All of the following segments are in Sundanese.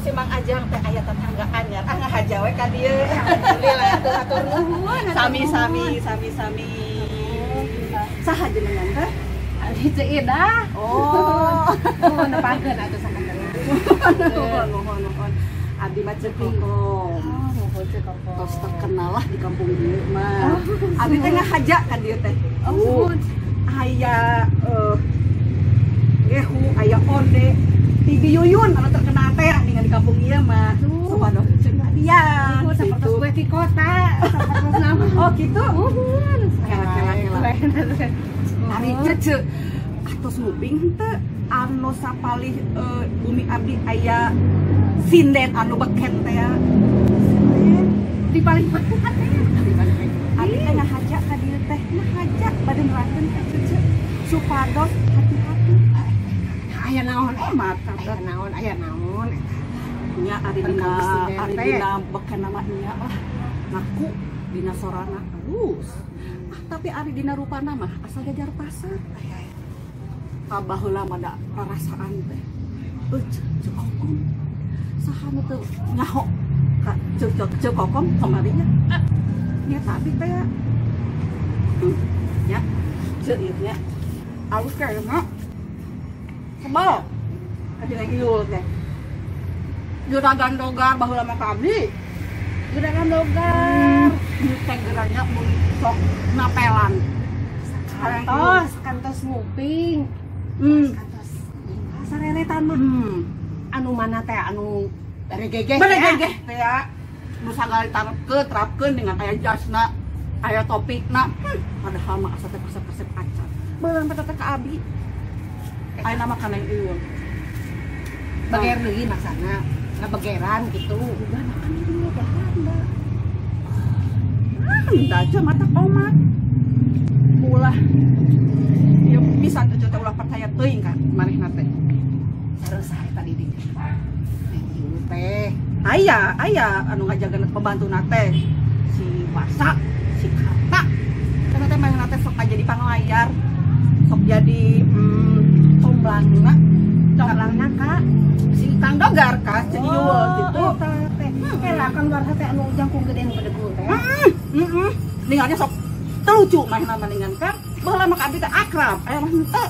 si Mang Ajang teh aya tetangga anyar. Ah ngahaja we ka dieu. Alhamdulillah atuh hatur nuhun. Sami sami sami sami. Saha jenengan teh? Abdi Ceu Ida. Oh. Oh, nepangkeun atuh sakantena. Nuhun nuhun nuhun. Abdi mah Ceu Kokom. Oh, nuhun Ceu Kokom. Tos terkenal lah di kampung dieu mah. Abdi teh ngahaja ka dieu teh. Oh, nuhun. Aya gehu, aya onde, ti Yuyun anu terkenal teh dengan di kampung ieu mah. Supados Ceu Nadia. Sapertos gue di kota, sapertos nama. Oh, gitu. Nuhun. Kela kela kela. Ari Cece atos nguping henteu anu sapalih bumi abdi aya sinden anu beken teh. Sinden di paling mana teh? Abdi teh ngahaja ka dieu teh, ngahaja bade nerangkeun ka Cece supados hati-hati. Aya naon mata aya naon aya naon eta. Nya ari dina beken nama nya lah. Ngaku dina sorana halus. Ah, tapi ari dina rupana mah asal jajar pasar. Baheula mah da rarasaan teh. Ceu Kokom. Saha nu teu nyaho ka Ceu Kokom kamari nya. Nya abdi teh. Nya Ceu ieu nya. Alus ka ieu mah. Sebel. Adi lagi ieu teh. Juragan dogar baheula mah ka abdi. Juragan dogar. Ieu teh geuranya mun sok napelan. Kantos, kantos nguping. Kantos sareretan mah. Anu mana teh anu baregegeh. Baregegeh teh ya. Nu sagala ditarepkeun, terapkeun dengan aya jasna, aya topikna. Padahal mah asa teh resep-resep acan. Beuleum teh ka abi. Aya nama kana ieu. Bager deui maksana, ngabegeran kitu. Udah makan dulu bahanda. Ah, aja mata komat. Ulah ya bisa tuh teh ulah percaya teuing ka manehna teh. Sareng tadi di ieu teh. Aya, aya anu ngajagana pembantuna teh si Wasa, si Karta. Kana teh manehna teh sok jadi panglayar, sok jadi comblangna, comblangna ka si Kang Dogar ka si Ieu gitu. Teh. Kela Kang Dogar teh anu jangkung gede nu bedegul teh. Heeh. Ningalnya sok terlucu manehna mah ningan kan. Baheula mah ka abdi teh akrab, aya mah henteu.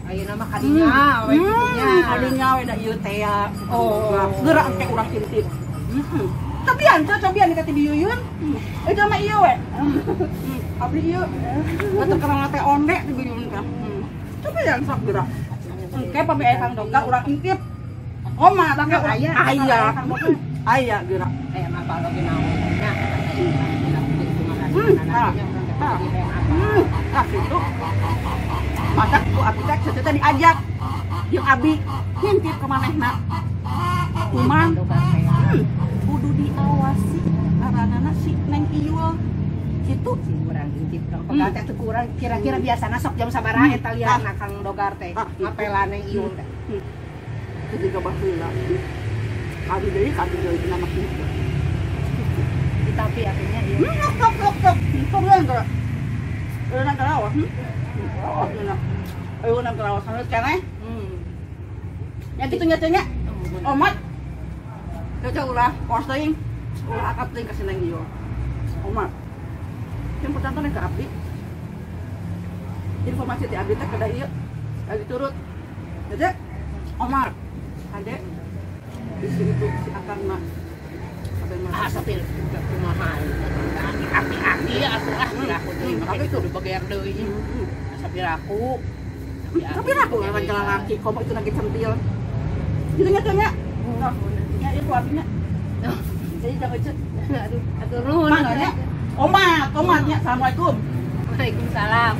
Ayeuna mah kadinya we kitu nya. Kadinya we da ieu teh ya. Oh, geura engke urang intip. Heeh. Cobian, cobian ka ti Yuyun. Eta mah ieu we. Abdi ieu. Terkenal teh onde ti Yuyun teh. Cobian sok geura. Engke pami aya Kang Dogar urang intip. Oma teh aya. Aya. Aya geura. Aya mah apal oge naon nya. Ah, gitu. Matak ku abdi teh teh diajak jeung abi ngintip ka manehna. Kumaha? Kudu diawasi ngaranana si Neng Iyul. Kitu si urang intip dong. Pegal teh teu kurang kira-kira biasana sok jam sabaraha eta liarna Kang Dogar teh. Ngapelan Neng Iyul teh. Itu juga baheula. Abi deui ka abdi deui dina mah kitu. Tapi artinya ieu. Sok sok sok. Sok geura. Euna karawas. Oh, euna. Euna karawas halus keneh. Nya kitu nya teh nya. Omat. Cocok ulah kos teuing. Ulah akap teuing ka si Neng ieu. Omat. Yang pertama ka abdi. Informasi ti abdi teh kada ieu. Lagi turut. Jadi Omar, ade bisi itu si akang mah. Ah, sapir kumaha aki-aki atuh ah aku deui make kudu beger deui. Sapir aku. Sapir aku lawan lalaki komo itu lagi centil. Gitu nya teh nya. Nya ieu ku abdi nya. Jadi jangan ece. Aduh, atur nuhun. Mangga Omat, omat nya. Assalamualaikum. Waalaikumsalam.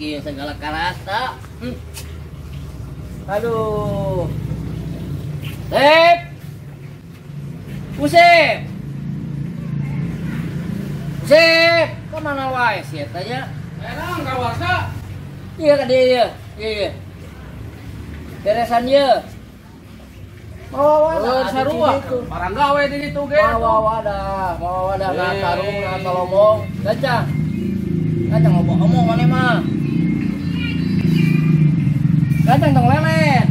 kieu segala karasa. Aduh. Sep. Usep. Usep, kemana wae sih eta nya? Erang ka Warsa. Iya ka dieu ieu. Iya. Beresan ieu. Mawa wadah sarua. Barang gawe di ditu ge. Mawa wadah, mawa wadah ngatarung ngatalomong. Gancang. Gancang ngomong maneh mah. Gancang tong lelet.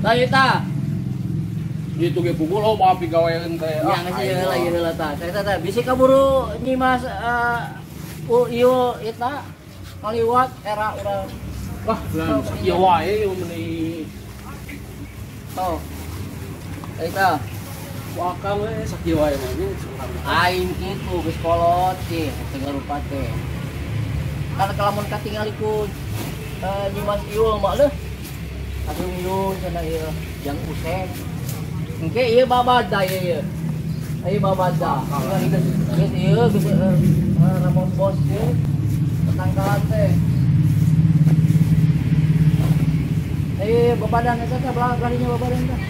Tah eta. Ditu ge pukul loba pigaweun teh. Ya geus ieu heula ieu heula tah. Eta teh bisi kaburu Nyimas ieu eta kaliwat era urang. Wah, sakieu wae ieu meuni. Tuh. Eta. Wakang we sakieu wae mah nya. Aing kitu geus kolot sih teu rupa teh. Kan kalamun katingali ku Nyimas Iul mah leuh. Aduh ieu cenah ieu jang Usep. Engke ieu babada ieu. Ieu babada. Geus ieu geus ramon bos ieu. Tangkalan teh. Babadan eta teh belakangnya babadan teh.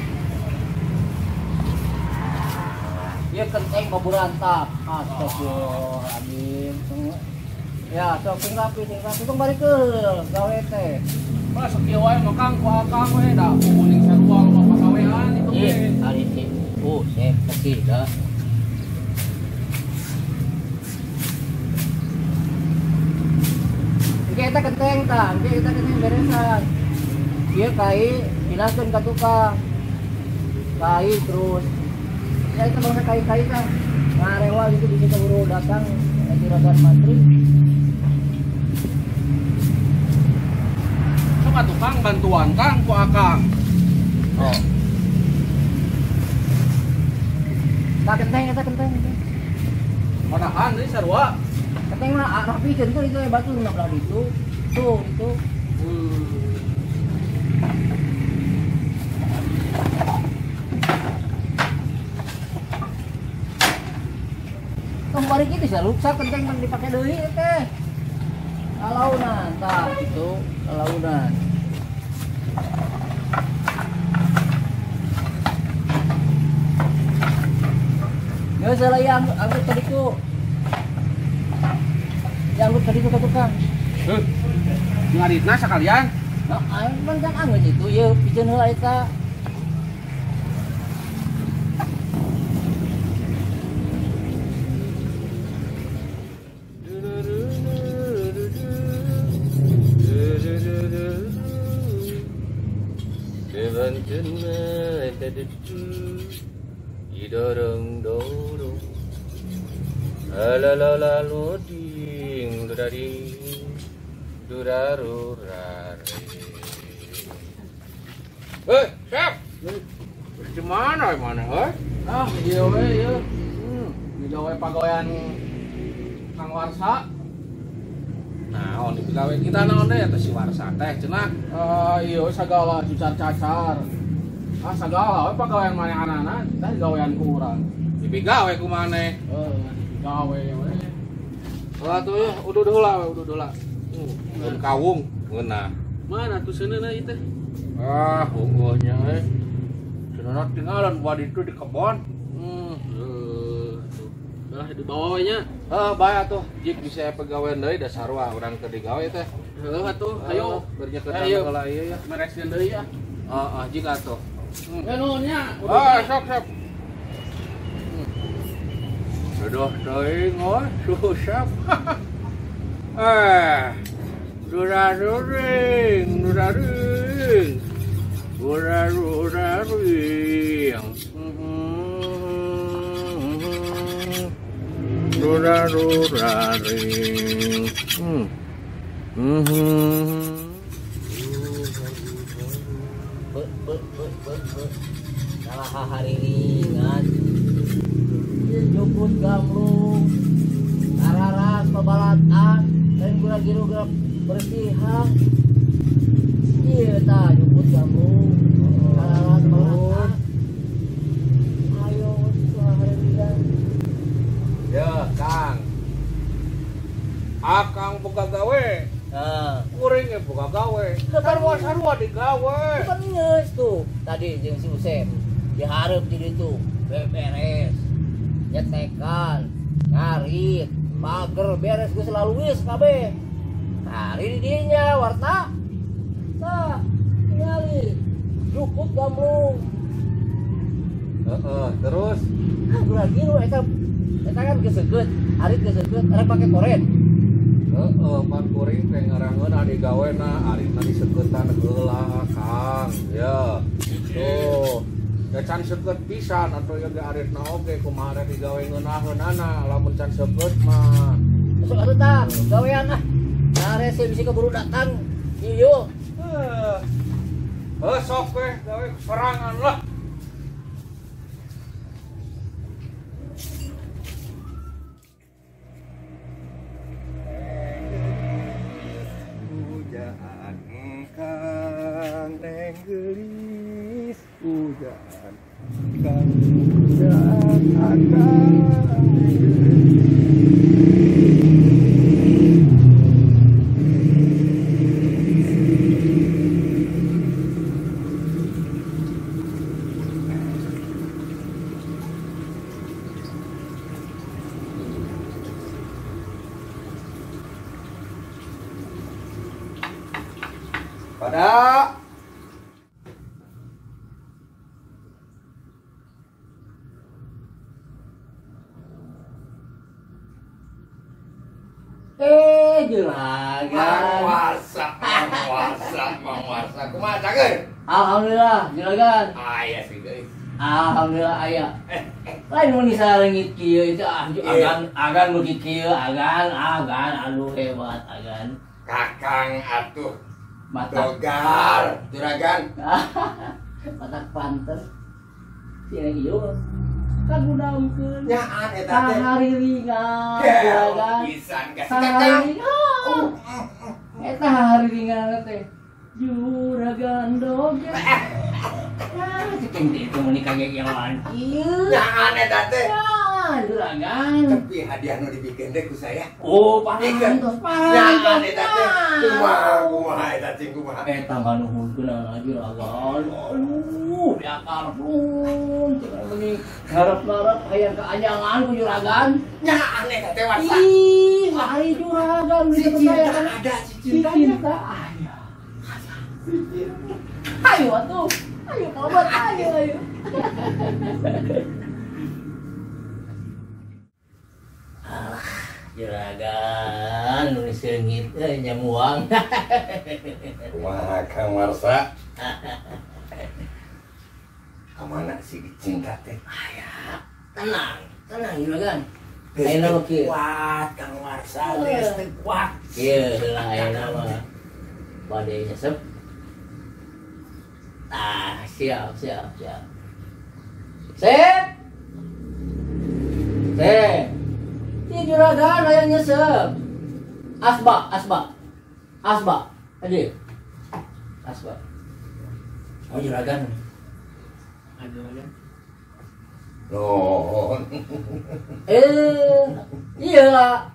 Ieu kenteng baburantap. Astagfirullahaladzim. Ya, sok sing rapi tong balik ke gawe teh. Mah sakieu wae mah Kang ku akang we da kuning sarua loba pagawean itu ge. Ih, ari si. Sep kasih dah. Engke eta kenteng tah, engke eta kenteng beresan. Ieu kai pinahkeun ka tukang. Kai terus. Ya eta bangsa kai-kai tah. Ngarewa gitu bisa keburu datang juragan mantri. Sok atuh Kang bantuan Kang ku akang. Oh. Tah kenteng eta kenteng. Manahan deui sarua. Kenteng mah rapi itu batu nu belah ditu. Tuh itu. Tong bari kitu sia luksa kenteng mah dipake deui teh. Kalaunan tah kitu, kalaunan. Geus salah ieu anggut tadi ku. Ya anggut tadi ku ka tukang. Heuh. Ngaritna sakalian. Nah, aing mah kan anggut itu ieu piceun heula eta. Didorong dorong lalalalo ding duraring durarurare. Hei, Sep. Di mana mana heuh? Ah, ieu we ieu. Digawe pagawean Kang Warsa. Naon digawe kita naon deui eta si Warsa teh cenah. Ieu sagala cucar-cacar. Ah sagala we pagawean manehanana teh digawean ku urang. Digawe ku maneh. Heeh, digawe we. Heula tuh udud heula we udud heula. Mun kawung ngeunah. Mana tuh seuneuna ieu teh? Ah, heueuh nya we. Cenah tinggalan buat itu di kebon. Tuh. Lah dibawa we nya. Heuh, bae atuh. Jik bisa pagawean deui da sarua urang teu digawe teh. Heuh atuh, ayo bernyeketan heula ieu ya. Mereskeun deui ya. Heeh, jik atuh. Ya nuhun nya. Ah, sok sok. Aduh, teuing euy, susah. Duraruring, duraring. Duraruring. Duraruring. Salah hari ringan. Jukut gamlung, tararas pabalatan, dan gura giru gerak bersihan. Iya ta jukut gamlung, tararas pabalatan. Ayo hari ringan. Akang boga gawe. Heeh. Kuring ge boga gawe. Sarua-sarua digawe. Bukan geus tuh. Tadi jeung si Usep. Dihareup di ditu. Beres. Nyetekan, ngarit, pager beres geus laluis kabeh. Hari di dinya warta. Tah, tingali. Cukup gamlung. Heeh, terus ah, lagi lu eta eta kan geus arit geus arek pake koren. Heeh, pan kuring teh ngarangeun adi gawena, aritna diseukeutan heula, Kang. Ya. Tuh. Ya can seukeut pisan atuh ieu ge aritna oge kumaha rek digawe ngeunaheunana lamun can seukeut mah. Masuk atuh tah, gawean ah. Nah, rese bisi keburu datang. Iyo. Heuh. Heuh sok we gawe sorangan lah. Pujaan kang neng geulis, pujaan kang pujaan akang neng geulis. Pada juragan. Mang Warsa, kumaha cager? Alhamdulillah, juragan. Aya sih deui. Alhamdulillah aya. Lain mun disalengit kieu itu ah agan agan beuki kieu, agan agan aduh hebat agan. Kakang atuh mata dogar, juragan. Matak pantes. Sia ieu kagudamkeun. Nyaan eta teh. Hariringan, juragan. Pisan ka si kakang. Eta hariringan teh. Juragan doger. Nah, cicing teh itu meuni kagegelan kieu. Nyaan eta teh. Juragan. Tapi hadiah nu dibikeun teh ku saya. Oh, pantes pantes. Nyaan eta teh. Kumaha kumaha eta cing kumaha. Eta nganuhunkeun juragan. Aduh, diakar pun cenah meuni ngarep-ngarep hayang kaanyangan ku juragan. Nyaan eta teh Warsa. Ih, ari juragan si cinta ada si cinta. Cinta aya. Ayo atuh. Ayo tobat, ayo ayo. Alah, juragan nu seungit nyamuang. Kumaha Kang Warsa? Kamana si cinta teh? Aya, tenang, tenang juragan. Ayeuna mah kieu. Kuat Kang Warsa, geus teu kuat. Kieu heula ayeuna mah. Bade nyesep. Ah, siap, siap, siap. Sip. Sip. Ini juragan hayang nyesep. Asba, asba. Asba. Aduh. Asba. Oh, juragan. Juragan. Nuhun. Iya lah.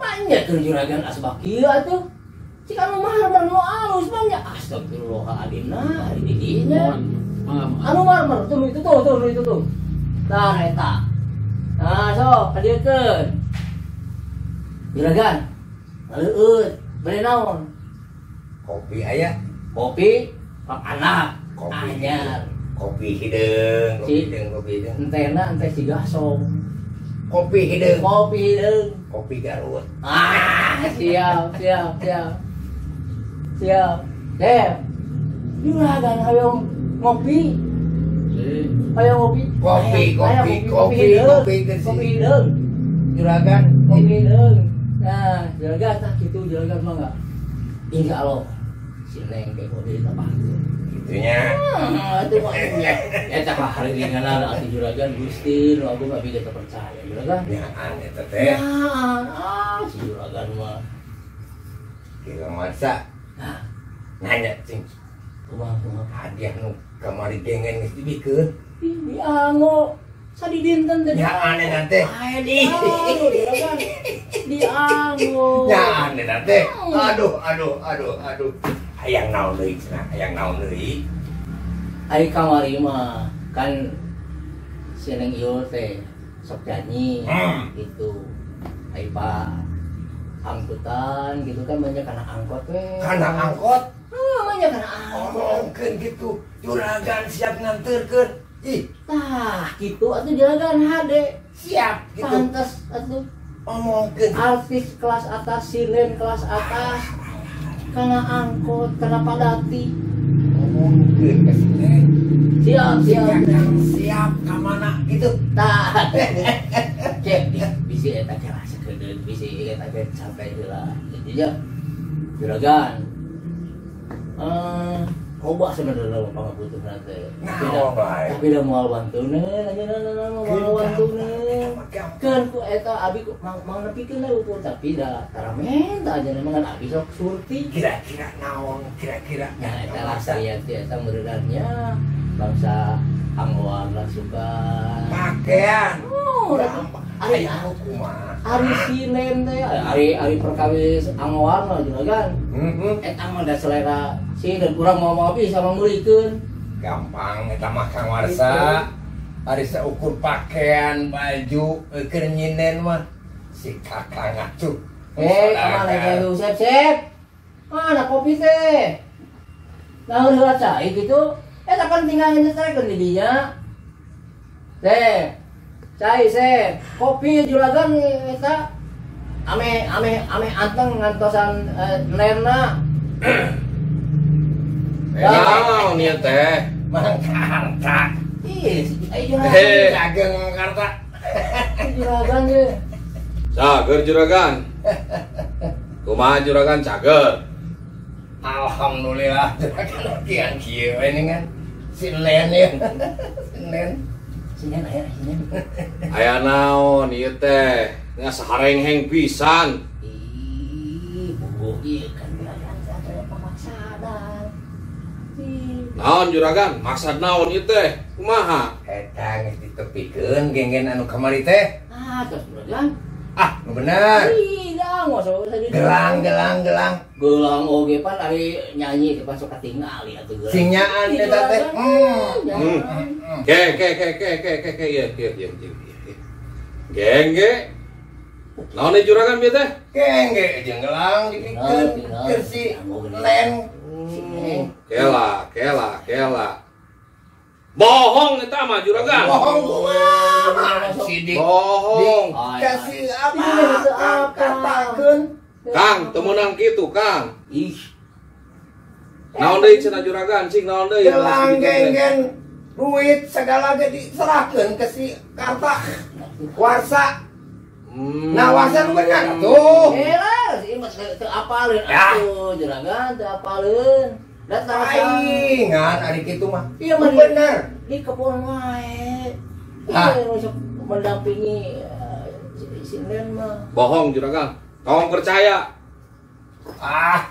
Manya keur juragan asba kieu atuh. Cik anu marmer nu alus mah nya. Astagfirullahaladzim nah, ari di dinya. Anu marmer tuh itu tuh tuh itu tuh. Tah eta. Nah, sok kadieukeun. Juragan. Leueut, bade naon? Kopi aya. Kopi pak anak. Kopi anyar. Kopi hideung, kopi hideung, kopi hideung. Entena ente siga som. Kopi hideung. Kopi hideung. Kopi Garut. Ah, siap, siap, siap. Siap. Deh. Juragan hayang ngopi. Hayang ngopi. Kopi, kopi, kopi, kopi, kopi hideung. Juragan, kopi hideung. Nah, juragan tah kitu juragan mah enggak. Insya Allah si Neng teh kopi tapahkeun. Gitunya. Itu mah. Eta hari ringanan atuh juragan Gusti nu agung abi teh percaya juragan. Nyaan eta teh. Nyaan ah si juragan mah. Kieu Warsa. Nah, nanya cing. Kumaha kumaha hadiah nu kamari gengen geus dibikeun. Diango. Sadidinten teh. Nyaan eta teh. Dianggo. Nyaan eta teh. Aduh aduh aduh aduh. Hayang naon deui cenah, hayang naon deui. Ari kamari mah kan si Neng Iul teh sok nyanyi gitu. Ari Pak angkutan gitu kan banyak karena angkot we. Karena angkot? Heeh, banyak karena angkot. Omongkeun gitu, juragan siap nganterkeun. Ih, tah gitu atuh juragan hade. Siap gitu. Pantes atuh. Omongkeun artis kelas atas, silen kelas atas. Karena angkot, karena padati. Omongkeun ka silen. Siap, siap. Siap ka mana gitu. Tah. Cek bisi eta cara sakedeun, bisi eta teh sampai heula. Jadi ya juragan. Loba sebenarnya pangabutuhna teh. Tapi da moal wantuneun, anjeunna moal wantuneun. Keun ku eta abi mau nepikeun we ukur tapi da taramen tah anjeunna mah kan abi sok surti. Kira-kira naon kira-kira? Nah eta lah saya teh eta meureunannya bangsa anggoan lah suka. Pakaian. Oh, ari anu kumaha? Ari silen teh, ari perkawis anggoan mah juragan. Eta mah da selera silen urang mau bisa meulikeun. Gampang eta mah Kang Warsa. Ari saukur pakaian, baju, keur nyinen mah si Kakang atuh. Kamana ka lu sep-sep? Mana kopi teh? Naon heula cai kitu? Eta kan tinggal nyetrikeun di dinya. Teh. Cai sep, kopi juragan eta ame ame ame anteng ngantosan nerna. Naon ieu teh? Mangkarta. Ih, juragan. Dageng mangkarta. Juragan ye. Cager juragan. Kumaha juragan cager? Alhamdulillah juragan kian kieu we kan. Si Len ya. Si Len. Si Len aya si Len. Aya naon ieu teh? Nya saharengheng pisan. Ih, bogo ieu kan juragan aya pamaksadan. Naon juragan? Maksad naon ieu teh? Kumaha? Eta geus ditepikeun genggen anu kamari teh. Ah, terus juragan. Ah, nu bener. Ih, dah usah gelang gelang gelang. Gelang oge pan ari nyanyi teh pan sok katingali atuh gelang. Sing nyaan eta teh. Ke ke ke ke ke ke ke ieu ieu ieu ieu. Gengge. Naon juragan ieu teh? Gengge jeung gelang dipikeun keur si Len. Kela, kela, kela. Bohong eta mah juragan. Bohong kumaha? Sidik. Bohong. Kasih apa? Katakeun. Kang, teu meunang kitu, Kang. Ih. Naon deui cenah juragan, cing naon deui? Gelang genggen duit segala ge diserahkeun ke si Karta. Warsa. Nah, warsa nu bener atuh. Kela, ieu mah teu apaleun atuh juragan, teu apaleun. Datang saingan ari kitu mah. Iya mah bener. Di kebon wae. Iya sok mendampingi si Len mah. Bohong juragan. Tong percaya. Ah,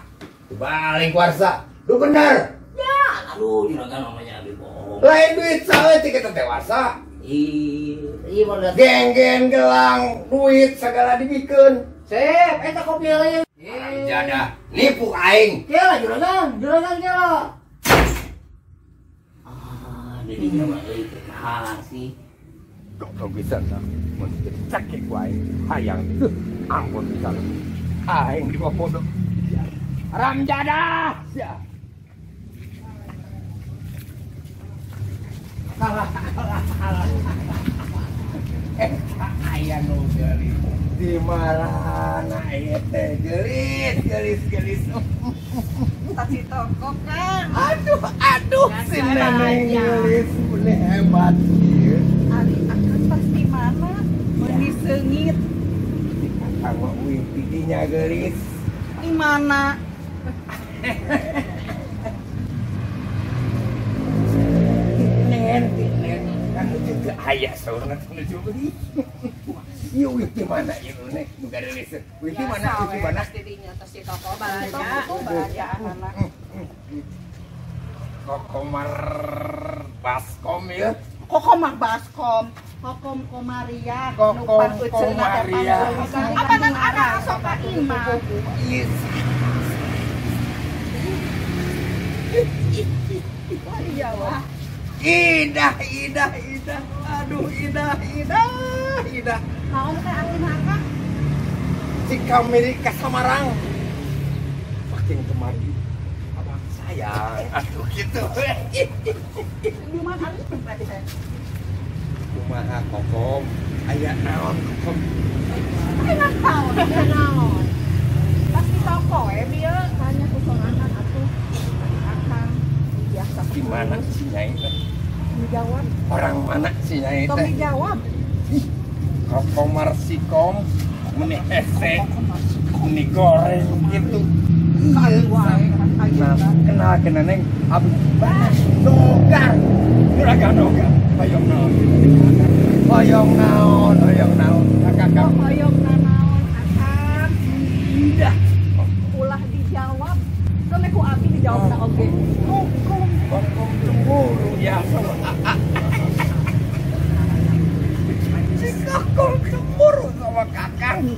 balik warsa. Lu bener. Ya, aduh juragan namanya abi bohong. Lain duit saeutik eta teh warsa. Ih, ieu mah genggen gelang duit segala dibikeun. Sep, eta kopi lain. Jadah, nipu aing. Kela juragan, juragan kela. Ah, jadi mah euy kumaha sih. Goblok pisan tah. Mun dicekek ku aing. Hayang ampun pisan. Aing di bodoh. Haram jadah. Sia. Alah alah alah. Eta aya nu geulis. Di marana ieu teh geulis geulis geulis. Tasi toko kan. Aduh aduh si neneng geulis boleh hebat ieu. Ari akang tas di mana? Meuni seungit. Di kakang mah uing tidinya geulis. Di mana? Nen, nen kan nuju teu aya saurna nuju beuh. Ieu wih di mana ieu neh nu garelis. Wih di mana di mana? Didinya tas di toko balanja, balanjaan anak. Kokomar baskom ieu. Kokom mah baskom. Kokom Komaria, Kokom Komaria. Apa nan anak sok ka imah? Wah iya wah. Idah, idah, idah. Aduh, idah, idah, idah. Naon teh artina Akang? Cikamiri ka Samarang. Makin kemari. Abang sayang. Aduh gitu. Di mana harus berarti saya? Kumaha Kokom? Aya naon Kokom? Aya naon? Aya naon? Pas di toko we bieu tanya ku sorangan atuh. Akang biasa. Di mana si Nyai teh? Dijawab. Orang mana si Nyai teh? Tong dijawab. Kokom marsikom meni hese meni goreng gitu. Nah, kenal kena neng abis banas nogar juragan nogar hoyong naon hoyong naon hoyong naon kakak hoyong naon akang indah ulah dijawab sampe ku abi dijawab na oge kokom kokom cemburu ya sama si kokom cemburu sama kakang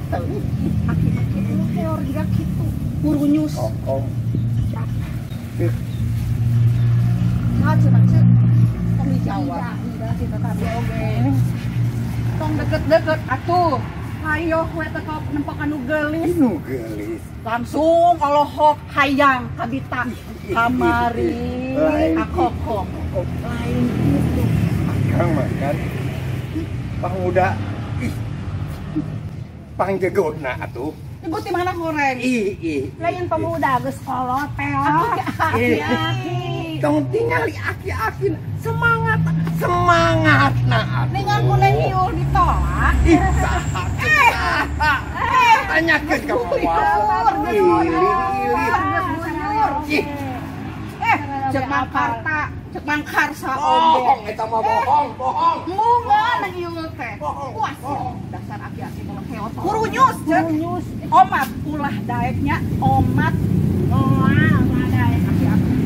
aki-aki lu keor juga kitu burunyus kokom. Nah, cenah cek tong dijawab. Tong deket-deket atuh. Hayoh we teh kok nempak anu geulis. Nu geulis. Langsung olohok hayang kabita kamari akokom. Lain kitu. Akang makan pangmuda. Ih. Pangjegodna atuh. Ibu di mana goreng? Ih, lain pemuda geus kolot pelok. Aki-aki. Tong tingali aki-aki semangat, semangat nah. Ningan ku Neng Iul ditolak. Ih, saha. Tanyakeun ka mama. Ih. Cek Mangkarta, cek Mangkarsa oge. Bohong eta mah bohong, bohong. Embungan Neng Iul teh. Puas. Dasar aki-aki mah heot. Kurunyus, cek. Omat ulah daeknya omat moal daek aki-aki.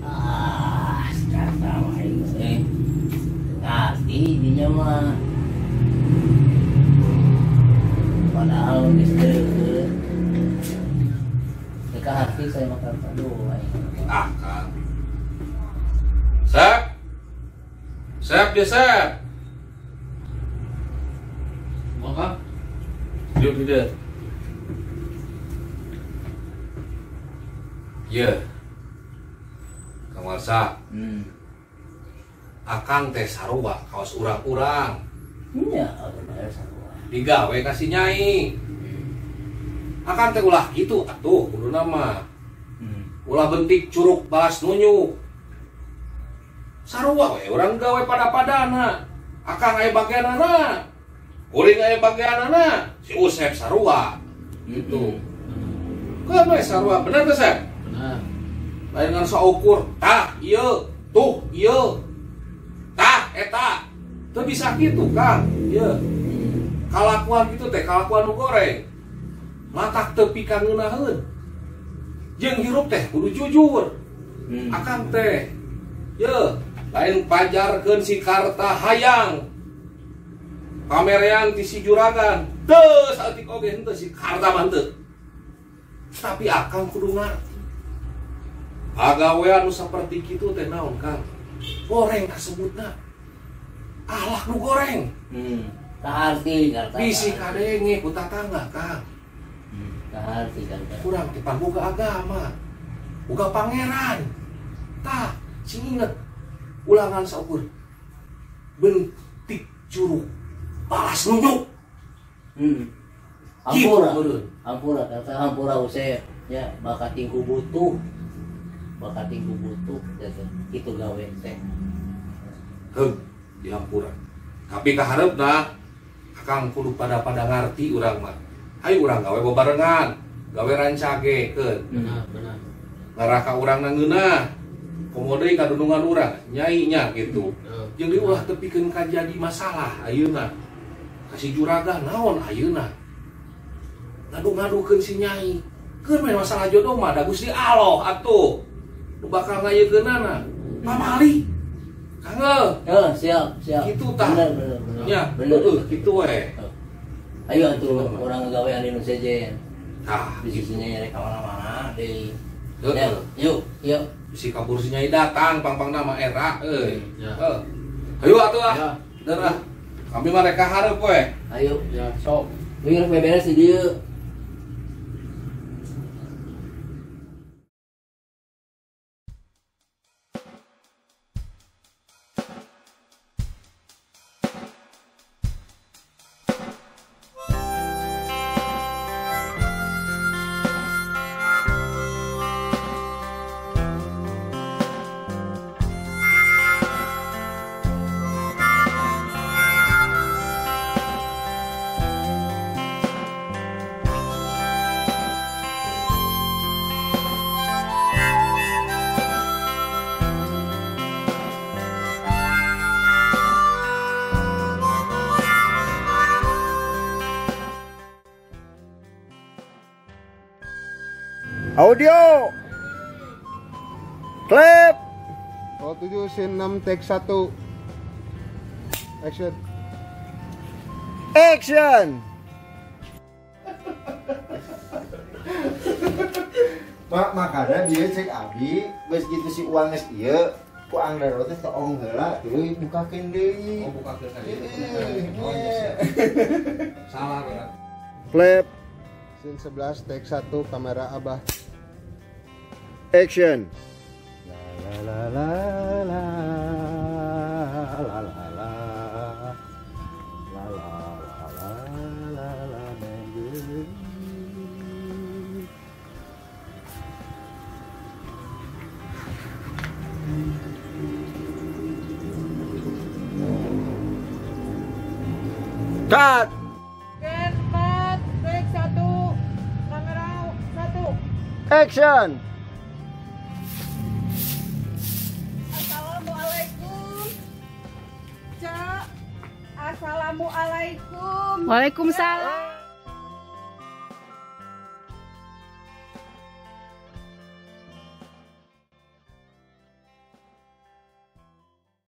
Ah, sekarang aing teh. Ngarti dinya mah. Padahal geus deukeut. Teu kaharti saya makan aduh aing. Ah, Kang. Sep. Sep dia sep. Maka dia tidak. Ya. Kang Warsa. Akang teh sarua kawas urang-urang. Iya, bener sarua. Digawe ka si Nyai. Akang teh ulah kitu atuh kuduna mah. Ulah bentik curug balas nunyuk. Sarua we urang gawe pada-padana. Akang aya bagianana. Kuring aya bagianana, si Usep sarua. Gitu. Keun we sarua, bener teh Sep? Bener. Lain ngan saukur, tah ieu, tuh ieu. Tah eta. Teu bisa kitu, Kang. Ieu. Kalakuan kitu teh kalakuan nu goreng. Matak teu pikangeunaheun. Jeung hirup teh kudu jujur. Akang teh ye lain pajarkeun si Karta hayang pamerean ti si juragan teu saeutik oge henteu si Karta mah henteu. Tapi akang kudu ngarti pagawean nu saperti kitu teh naon Kang, goreng kasebutna, ahlak nu goreng. Kaharti Karta bisi kadenge ku tatangga Kang. Kaharti Karta kurang teh boga agama boga pangeran. Tah sing inget ulangan saukur bentik curug balas nunyuk. Hampura, hampura, kata hampura Usep ya bakating ku butuh, bakating ku butuh, itu gawe teh. Heug, di hampura. Tapi kahareupna akang kudu pada-pada ngarti urang mah. Hayu urang gawe bebarengan, gawe rancage keun. Benar, benar. Ngarah ka urang ngeunah. Komo deui kadunungan urang, nyai nya gitu. Jeung deui ulah tepikeun ka jadi masalah ayeuna. Kasih juragan naon ayeuna. Ngadu-ngadukeun si nyai. Keur we masalah jodoh mah da Gusti Allah atuh. Nu bakal ngayekeunana. Pamali. Kang Heuh, siap, siap. Kitu tah. Bener, bener, bener. Nya, bener. Heuh, kitu we. Ayo atuh urang gawean di nu sejen. Tah, di sisinya rek ka mana-mana deui. Heeh. Yuk, yuk. Bisi kabur si Nyai datang pang-pangna mah era euy. Heeh. Ayo atuh ah. Bener ah. Kami mah rek ka hareup we. Ayo. Ya, sok. Wih, rek beberes di dieu. Audio. Klip. 07 scene 6 take 1. Action. Action. Makanya dia cek abi, geus kitu si uang geus ieu, ku Angdaro teh toong heula tuluy bukakeun deui. Oh, bukakeun deui. Oh, iya. Salah kan. Klip. Scene 11 take 1 kamera Abah. Action. La la la la la la la la la la la la. Cut. 4 take 1 kamera 1. Action. Assalamualaikum. Cak. Assalamualaikum. Waalaikumsalam.